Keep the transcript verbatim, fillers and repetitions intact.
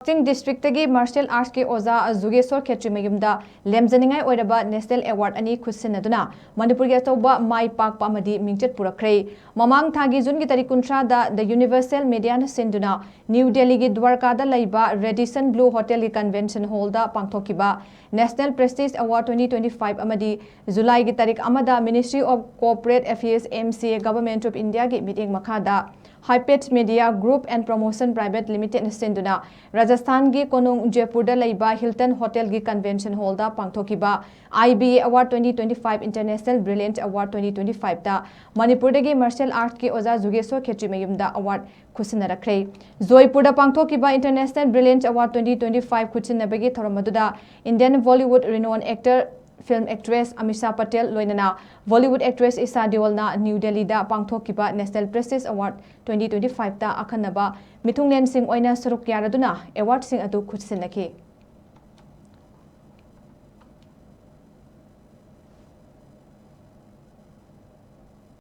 ꯀꯛꯆꯤꯡ ꯗꯤꯁꯇ꯭ꯔꯤꯛꯇꯒꯤ martial ꯑꯥꯔꯠꯁꯀꯤ ꯑꯣꯖꯥ ꯖꯨꯒꯦꯁꯣꯔ ꯈꯦꯇ꯭ꯔꯤꯃꯌꯨꯝꯗ ꯂꯦꯝꯖꯅꯤꯡꯉꯥꯏ ꯑꯣꯏꯔꯕ ꯅꯦꯁꯅꯦꯜ ꯑꯦꯋꯥꯔꯗ ꯑꯅꯤ ꯈꯨꯠꯁꯤꯟꯅꯗꯨꯅ ꯃꯅꯤꯄꯨꯔꯒꯤ ꯑꯆꯧꯕ ꯃꯥꯏ ꯄꯥꯛꯄ ꯑꯃꯗꯤ ꯃꯤꯡꯆꯠ ꯄꯨꯔꯛꯈ꯭ꯔꯦ꯫ ꯃꯃꯥꯡ ꯊꯥꯒꯤ ꯖꯨꯟꯒꯤ ꯇꯥꯔꯤꯛ ꯀꯨꯟꯊ꯭ꯔꯥꯗ The Universal Mediaꯅ ꯁꯤꯟꯗꯨꯅ ꯅ꯭ꯌꯨ ꯗꯦꯜꯂꯤꯒꯤ ꯗ꯭ꯋꯥꯔꯀꯥꯗ ꯂꯩꯕ Radisson Blu Hotelꯒꯤ Convention Hallꯗ ꯄꯥꯡꯊꯣꯛꯈꯤꯕ National Prestige Award twenty twenty-five ꯑꯃꯗꯤ ꯖꯨꯂꯥꯏꯒꯤ ꯇꯥꯔꯤꯛ ꯑꯃꯗ Ministry of Corporate Affairs, M C A, Government of Indiaꯒꯤ ꯃꯤꯠꯌꯦꯡ ꯃꯈꯥꯗ Hypet Media Group and Promotion Private Limitedꯅ ꯁꯤꯟꯗꯨꯅ ꯔꯥꯖꯁꯊꯥꯟꯒꯤ ꯀꯣꯅꯨꯡ ꯖꯦꯄꯨꯔꯗ ꯂꯩꯕ Hilton Hotelꯒꯤ Convention Hallꯗ ꯄꯥꯡꯊꯣꯛꯈꯤꯕ I B A Award twenty twenty-five, International Brilliant Award twenty twenty-fiveꯇ ꯃꯅꯤꯄꯨꯔꯗꯒꯤ ꯃꯥꯔꯁꯤꯌꯦꯜ ꯑꯥꯔꯠꯀꯤ ꯑꯣꯖꯥ ꯖꯨꯒꯦꯁꯣꯔ ꯈꯦꯇ꯭ꯔꯤꯃꯌꯨꯝꯗ ꯑꯦꯋꯥꯔꯗ ꯈꯨꯠꯁꯤꯟꯅꯔꯛꯈ꯭ꯔꯦ꯫ ꯖꯣꯏꯄꯨꯔꯗ ꯄꯥꯡꯊꯣꯛꯈꯤꯕ International Brilliant Award twenty twenty-five ꯈꯨꯠꯁꯤꯟꯅꯕꯒꯤ ꯊꯧꯔꯝ ꯑꯗꯨꯗ Indian Bollywood renowned actor, film actress Ameesha Patel ꯂꯣꯏꯅꯅ Bollywood actress ꯏꯁꯥ ꯗꯤꯑꯣꯜꯅ ꯅ꯭ꯌꯨ ꯗꯦꯜꯂꯤꯗ ꯄꯥꯡꯊꯣꯛꯈꯤꯕ National Prestige Award twenty twenty-fiveꯇ ꯑꯈꯟꯅꯕ ꯃꯤꯊꯨꯡꯂꯦꯟꯁꯤꯡ ꯑꯣꯏꯅ ꯁꯔꯨꯛ ꯌꯥꯔꯗꯨꯅ ꯑꯦꯋꯥꯔꯗꯁꯤꯡ ꯑꯗꯨ ꯈꯨꯠꯁꯤꯟꯅꯈꯤ꯫